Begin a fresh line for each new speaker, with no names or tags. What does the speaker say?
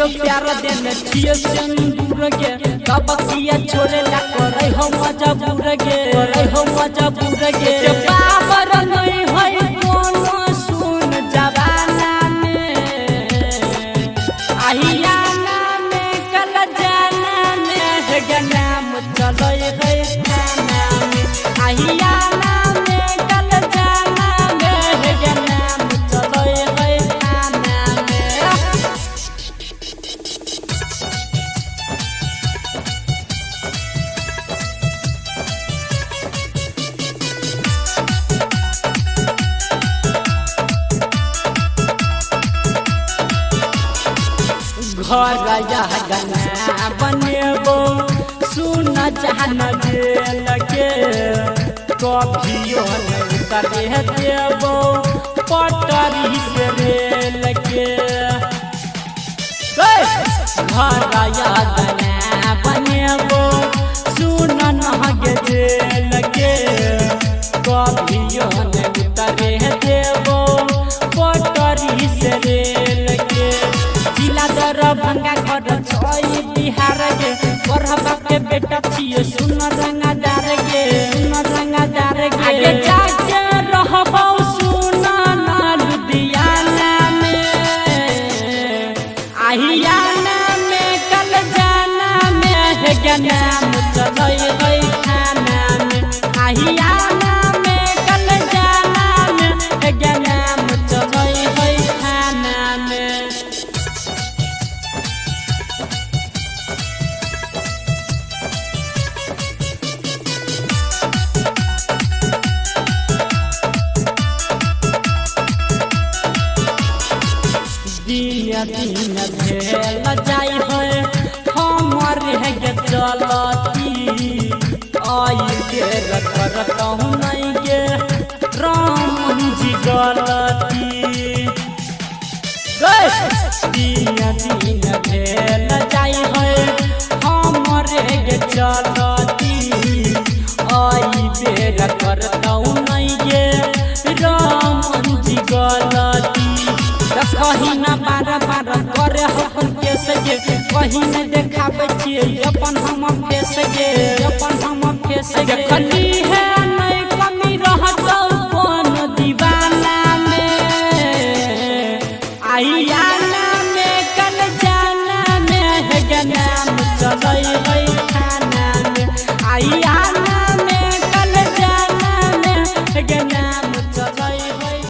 छियो प्यार देने छियो सिंदूर गे तब किया छोड़े ला करे हो मजबूर गे करे हो मजबूर गे बाबर नहीं है कोनो सुन जवाना में आहियाना में कल जाना में हे गे नाम चलै है थाना में आहियाना में कल जाना में हे गे नाम चलै है थाना में। घर गना बनेबो सुन जहन जेल के कभियो नहीं उतरे देबो पटरी से रेल के घर गना बनेबो सुन नहगे जेल के कभियो नहीं उतरे देबो पटरी से रेल के जिला दरभंगा घर छै बिहार गे पढ़बा के बेटा छियै सुन रंगादार गे सुन रंगादार गे आगे जाके रहबौ सुन ना लुधियाना में आहियाना में कल जाना में हे गे नाम चलै है थाना में आहियाना में कल जाना में हे गे नाम चलै है थाना में। दिन दिन भेल जाइ है हमर हे गे चलती आई बेर करतहु नहीं गे राम जी गलती दिन दिन भेल जाइ है हमर गे चलती आई बेर करतहु नहीं गे राम जी गलती कहीं ना बार बार करे अपन केस गे कहीं न देखाबै छियै अपन हम फेस गे अपन हम फेस गे देखली है नहीं कमी रहतौ कोन दीवाना में आइयाना में कल जाना में हे गे नाम चलै है थाना में आइयाना में कल जाना में हे गे नाम चलै।